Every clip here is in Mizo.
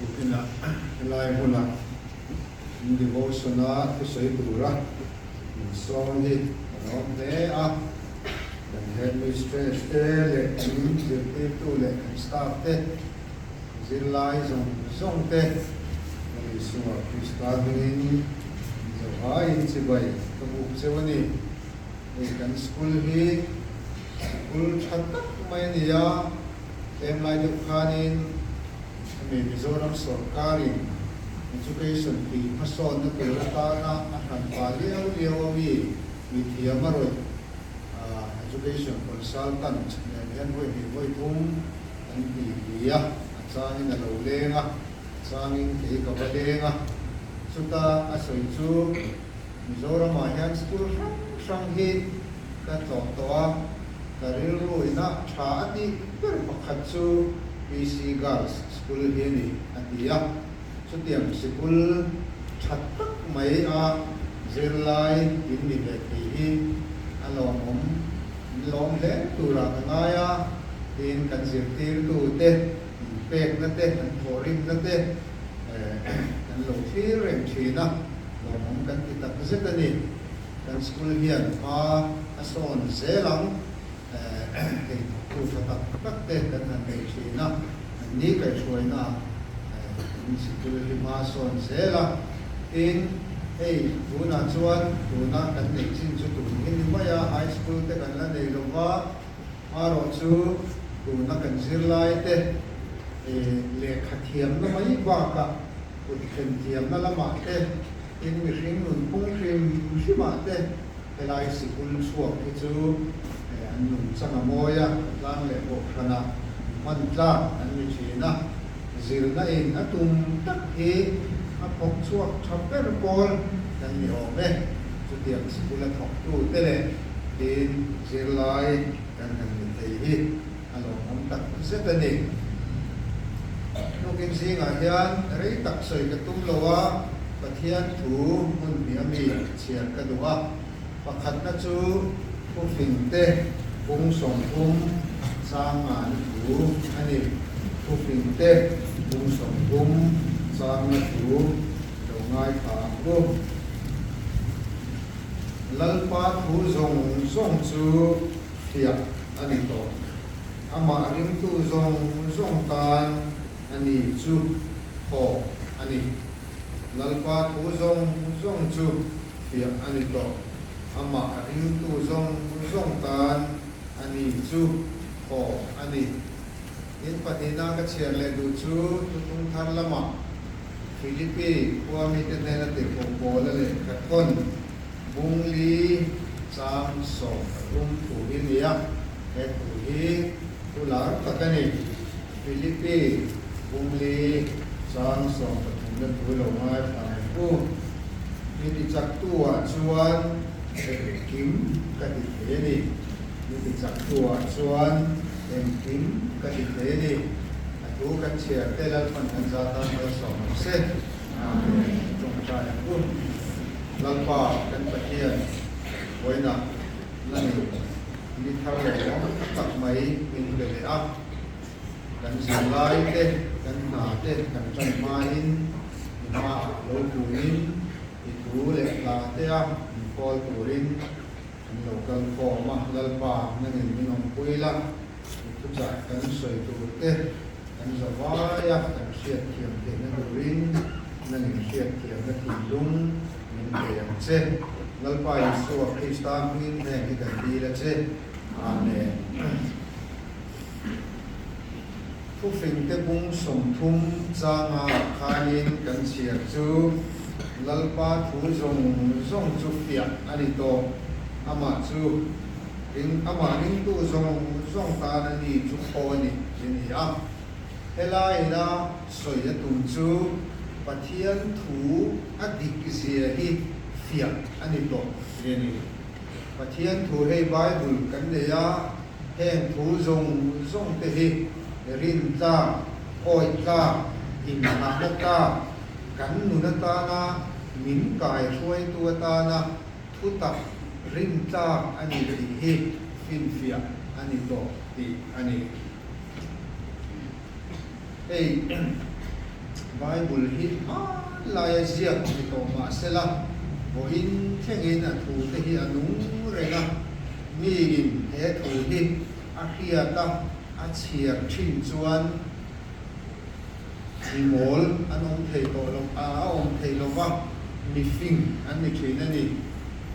Tukinah helai hmuna in devotion-a thusawi tura min sawm hi ka lawm hle a. Kan headmistress te leh kan zirtirtu leh kan staff te, zirlai zawng zawng te Lal Isua Krista hmingin Mizohaiin chibai ka buk cheu a ni. Hei kan school hi sikul tha tak mai a ni a, tlem lai deuh khanin hemi Mizoram sawrkarin Education tih hmasawnna tur atana a hranpa liau liau a mi mithiam a rawih Education Consultant nen hian vawi hnih vawi thum kan ti ti a, a changin a lo leng a, a changin kei ka va leng a, chuta a sawi chu Mizoramah hian school hrang hrang hi ka tlawh tawh a, ka rilru ina tha a tih ber pakhat chu PC Girls School hi a ni, a ti a. Chutiang sikul tha tak mai a zirlai in ni ve thei hi a lawmawm, in lawm hle turah ka ngai a, tin kan zirtirtute inpekna te, an thawhrimna te kan lo thlir reng thin a. Lawmawm kan ti tak zet a ni. Kan school hian hma a sawn zel ang. Hei thawktu tha tak tak te kan han nei thin a, an ni kaihhruaina kan sikul hi hma a sawn zel a. Tin, hei tunah chuan tuna kan neih chin chu tun hi ni mai a, high school te kan la nei lo va, hmarawh chu tuna kan zirlai te lehkha thiamna mai bakah Kut thlen thiamna lamah te, tin mihring nun phung hrim hrimah te helai sikul chhuak hi chu an nungchang a mawi a, tlang leh kohhrana hman tlak an ni thin a, zirna in a tum tak hi a thawk chhuak tha ber pawl kan ni awm e. Chutiang sikul a thawktu te leh tin zirlai kan han ni thei hi. A lawmawm tak zet a ni. Tukin zingah hian rei tak sawi ka tum lo a, Pathian thu hmun hnih a mi chhiar ka duh a. Pakhatna chu Thufingte bung 30 changana thu a ni. Thufingte bung 30 changna thu lo ngaithla ang u. Lalpa thu zawng zawng chu fiah a ni tawh. Amah ringtu zawng zawng tan a ni chu thaw a ni. Lalpa thu zawng zawng chu fiah a ni tawh. Amah ringtu zawng zawng tan a ni chu thaw a ni. In pahnihna ka chhiar leh duh chu Thuthlung Thar lamah Philippi khua mite hnena tirhkoh Paula lehkha thawn Bung li chang 13 thu hi ni a, he thu hi thu lar tak a ni. Philippi bung li chang 13 na thu lo ngaithla ang u. Mi tichaktu ah chuan engkim ka ti thei a ni. Mi tichaktu ah chuan engkim ka ti thei a ni. A thu kan chhiar te Lalpan kan za tan malsawm ang se. Amen. Tawngtai ang u. Lalpa kan Pathian vawiinah la nei ni thar lo awm tak mai min pe leh a. Kan zirlai te, kan hna te kan tan hmain i hmaah lo kunin i thu leh hla te a min kawl turin kan lo kal khawm a. Lalpa nangin min awmpui la, i thuchah kan sawi tur te Kan zavaia kan hriatthiam theihna turin nang in hriatthiamna thinlung min pe ang che. Lalpa Isua Krista hmingin heng hi kan dil a che. Amen. Thufingte bung 30 changa khanin kan chhiar chu Lalpa thu zawng zawng chu fiah a ni tawh. Amah chu Ring, amah ringtu zawng zawng tan a ni chu khaw a ni tih a ni a. Helai ina sawi a tum chu Pathian thu a dik zia hi fiah a ni tawh tih a ni. Pathian thu hei Bible kan nei a, heng thu zawng zawng te hi rin tlak, awih tlak, inhahna tlak, kan nun atana min kaihruaitu atana Thutak rintlak a ni tih hi finfiah a ni tawh tih a ni. Hei Bible hi hmanlaia ziak ni tawh mah sela, vawiin thlengin a thute hi a nung reng a, miin he thu hi a hriat a, a chhiar thin chuan mi mawl an awm thei tawh lo, a awm thei lo va, mi fing an ni thin a ni.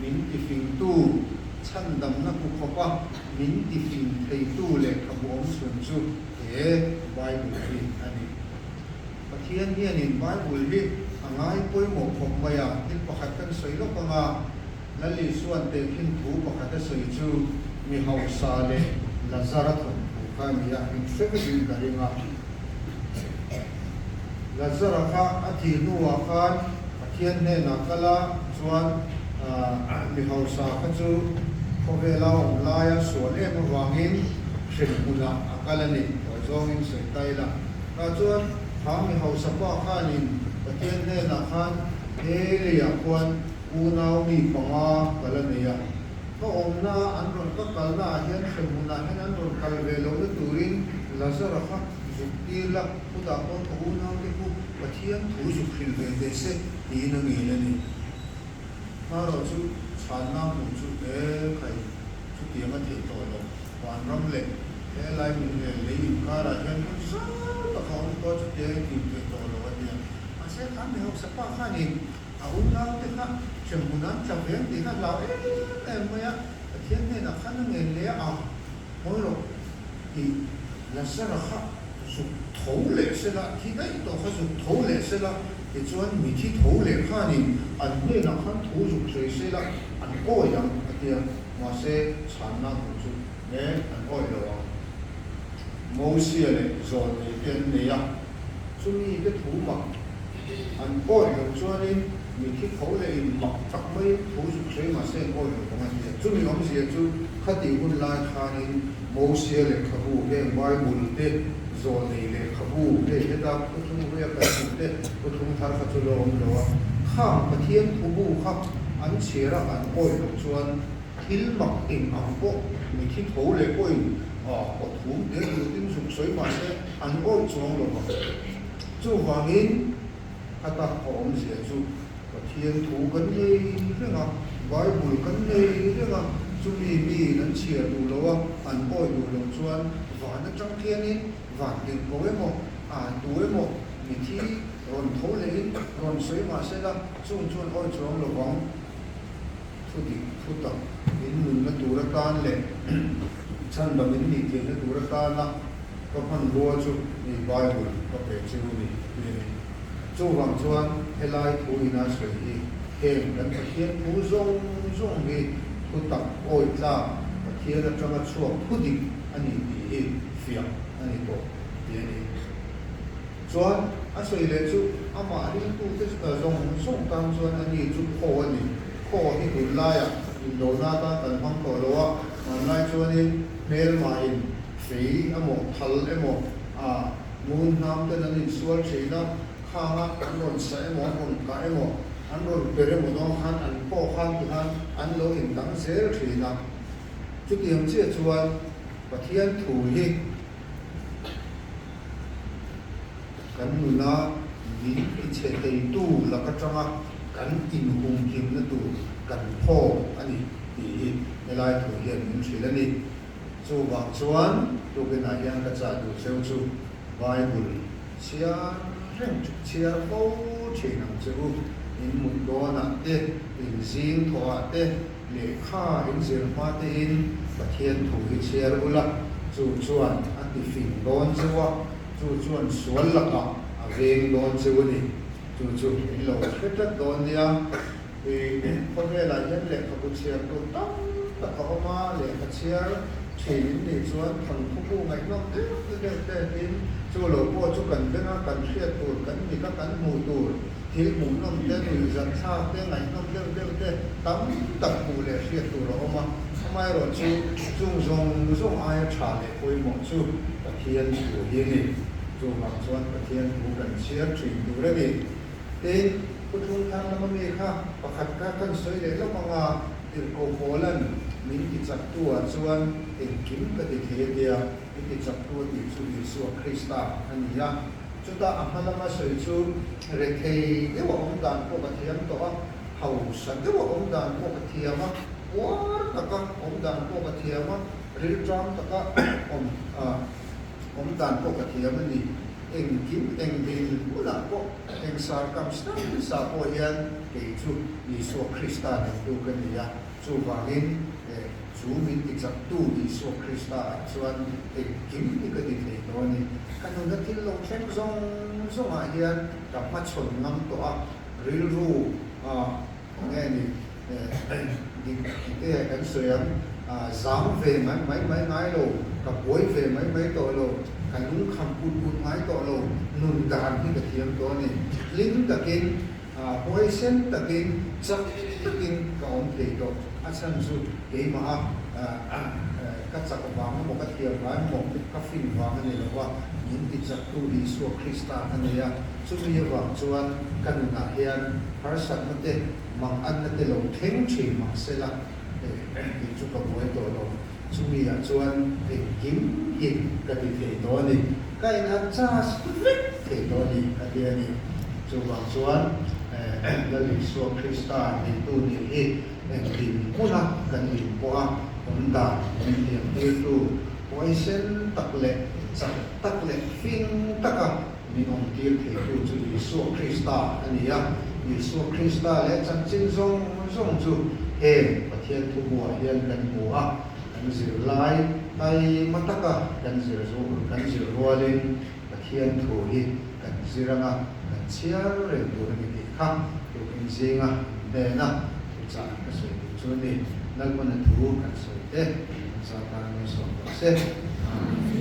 Min tifingtu chhandamna hmu khawpa min tifing theitu lehkhabu awm chhun chu he Bible hi a ni. Pathian hianin Bible hi a ngai pawimawh khawp mai a, thil pakhat kan sawi lawk ang a, Lal Isuan tehkhin thu pakhat a sawi chu mi hausa leh Lazara thawnthu kha a ni a, in hre vekin ka ring a. Lazara kha a thih hnuah khan Pathian hnenah kal a, chuan mi hausa kha chu khawvela awm laia sual em avangin hremhmunah a kal a ni, tawh zawngin sawi ta ila. Tah chuan kha mi hausa pa khanin Pathian hnenah khan he leiah khuan unau mi panga ka la nei a, ka awmna an rawn ka kalna ah hian hremhmunah hian an rawn kal ve lohna turin Lazara kha zuk tir la, chutah pawh ka unaute khu Pathian thu zuk hrilh ve teh se tiin a ngel a ni. Hmarawh chu chhanna hmuh chu e khai chutiang a theih tawh lo. Vanram leh helai min leh lei inkarah hian hmun zau tak a awm tawh chutiang a tih theih tawh lo a nia. Mahse kha mi hausa pa khanin a unaute kha hremhmun an tla ve ang tih kha hlau em em mai a, Pathian hnenah khan a ngen leh a, Ngawi rawh tih Lazara kha zuk tho leh sela, thi daih tawh kha zuk tho leh sela, tichuan mithi tho leh khanin an hnenah khan thu zuk sawi sela an awi ang a tia, mahse chhanna hmuh chu nge an awi lo ang. Mosia leh Zawlnei te an nei a, chumi te thu mak an awi loh chuanin mithi tho leh in mak tak maiin thu zuk sawi mahse an awi lo vang a tia. Chumi awmzia chu khatih hun lai khanin Mosia lehkhabu heng Bible te Zawlnei lehkhabu hei heta thuthlung hluia kan hmuh te thuthlung thar kha chu la awm lo a, khang Pathian thubu kha an chhiar a an awi loh chuan thil mak eng ang pawh mithi tho leh pawhin aw thum te lutin zuk sawi mahse an awi chuang lo vang. Chuvangin khata a awmzia chu Pathian thu kan nei reng a, Bible kan nei reng a, chumi miin an chhiar duh lo a, an awi duh loh chuan van atang khianin van tirhko emaw, tu emaw mithi rawn tho lehin rawn sawi mah sela chung chuan awi chuang lo vang. Thu dik, thu tak in nunna tur atan leh chhandam in nih theihna tur atana ka hmanrua chu ni Bible ka pe chu ni tih a ni. Chuvang chuan helai thu ina sawi hi heng kan Pathian thu zawng zawng hi thu tak awi tlak Pathian atanga chhuak thu dik a ni tih hi fiah a ni tawh tih a ni. Chuan a sawi leh chu amah ringtute zawng zawng tan chuan a ni chu khaw a ni. Khaw hi tunlaiah indona atan kan hmang tawh lo a, hmanlai chuanin hmelmahin fei emaw thal emaw ah ngun hnam ten an insual thin a, khanga an rawn sa emaw an rawn kah emaw an rawn per emaw dawn khan an khaw khan ti khan an lo indang zel thin a. Chutiang chiah chuan Pathian thu hi Kan nuna min tichhe theitu lak atanga kan inhumhimna tur kan phawm a ni tih hi helai thu hian min hrilh a ni. Chuvang chuan tukinah hian ka chah duh cheu chu Bible chhiar reng chhiar fo thin ang che u. In mut dawnah te, in zing thawhah te, Lehkha in zir hma tein Pathian thu hi chhiar ula, chu chuan a ti fing dawn cheu a, chu chuan sual lakah a veng dawn cheu a ni. Chu chu in lo hre tlat dawn nia. I khawvelah hian lehkhabu chhiar tur tam tak a awm a, lehkha chhiar thin in nih chuan thanthubu ngaihnawm deuh deuh te tin chu lo pawh chu kan benga kan hriat tur, kan mita kan hmuh tur, Thil hmuhnawm te, nuihzat thlak te, ngaihnawm deuh deuh te tam tak hmuh leh hriat tur a awm a. Amaherawh chu chung zawng zawng aia tha leh pawimawh chu Pathian thu hi a ni. Chuvang chuan Pathian thu kan chhiar thin tur a ni. Tin, Thuthlung thar lama mi kha pakhat kha kan sawi leh lawk ang a, Tirhkoh Paula'n min tichaktu ah chuan engkim ka ti thei a tia, min tichaktu a tih chu Isua Krista a ni a. Chutah a hma lama sawi chu rethei deuh a awm dan pawh ka thiam tawh a, hausa deuh a awm dan pawh ka thiam a, puar taka awm dan pawh ka thiam a, rilṭam taka awm awm dan pawh ka thiam a ni. Engkim eng dil hmunah pawh eng circumstance ah pawh hian kei chu Isua Krista neitu ka ni a, chuvangin chu min tichaktu Isua Krista ah chuan engkim hi ka ti thei tawh a ni. Ka nuna thil lo thleng zawng zawngah hian ka hmachhawn ngam tawh a, rilru nge ni dik te kan sawi ang, zam ve mai mai mai ngai lo, ka buai ve mai mai tawh lo, ka lungkham ut ut ngai tawh lo, nun dan hi ka thiam tawh a ni. Hlim takin, huaisen takin, chak takin ka awm thei tawh. A chhan chu keimah a ka chak vang emaw, ka thiam vang emaw, ka fin vang a ni lo va, min tichaktu Isua Krista a nei a. Chumi avang chuan ka nunah hian harsatna te, manganna te lo thleng thin mah sela, kei chu ka buai tawh lo. Chumi ah chuan engkim hi ka ti thei tawh a ni. Ka in adjust vek thei tawh a ni, a ti a ni. Chuvang chuan Lal Isua Krista neitu nih hi engtin hmuna kan in pawh a awm dan min thiam tirtu huaisen tak leh chak tak leh fing taka Min awmtir theitu chu Isua Krista a ni a, Isua Krista leh chanchin zawng zawng chu heng Pathian thubuah hian kan hmu a, kan zirlai taima taka kan zir kan zir rualin Pathian thu hi kan zir anga kan chhiar reng tur a ni tih kha tukin zinga inhnena thuchah ka sawi duh chu a ni. Lalpana thu kan sawi te kan zat tan min sawm tawh se. Amen.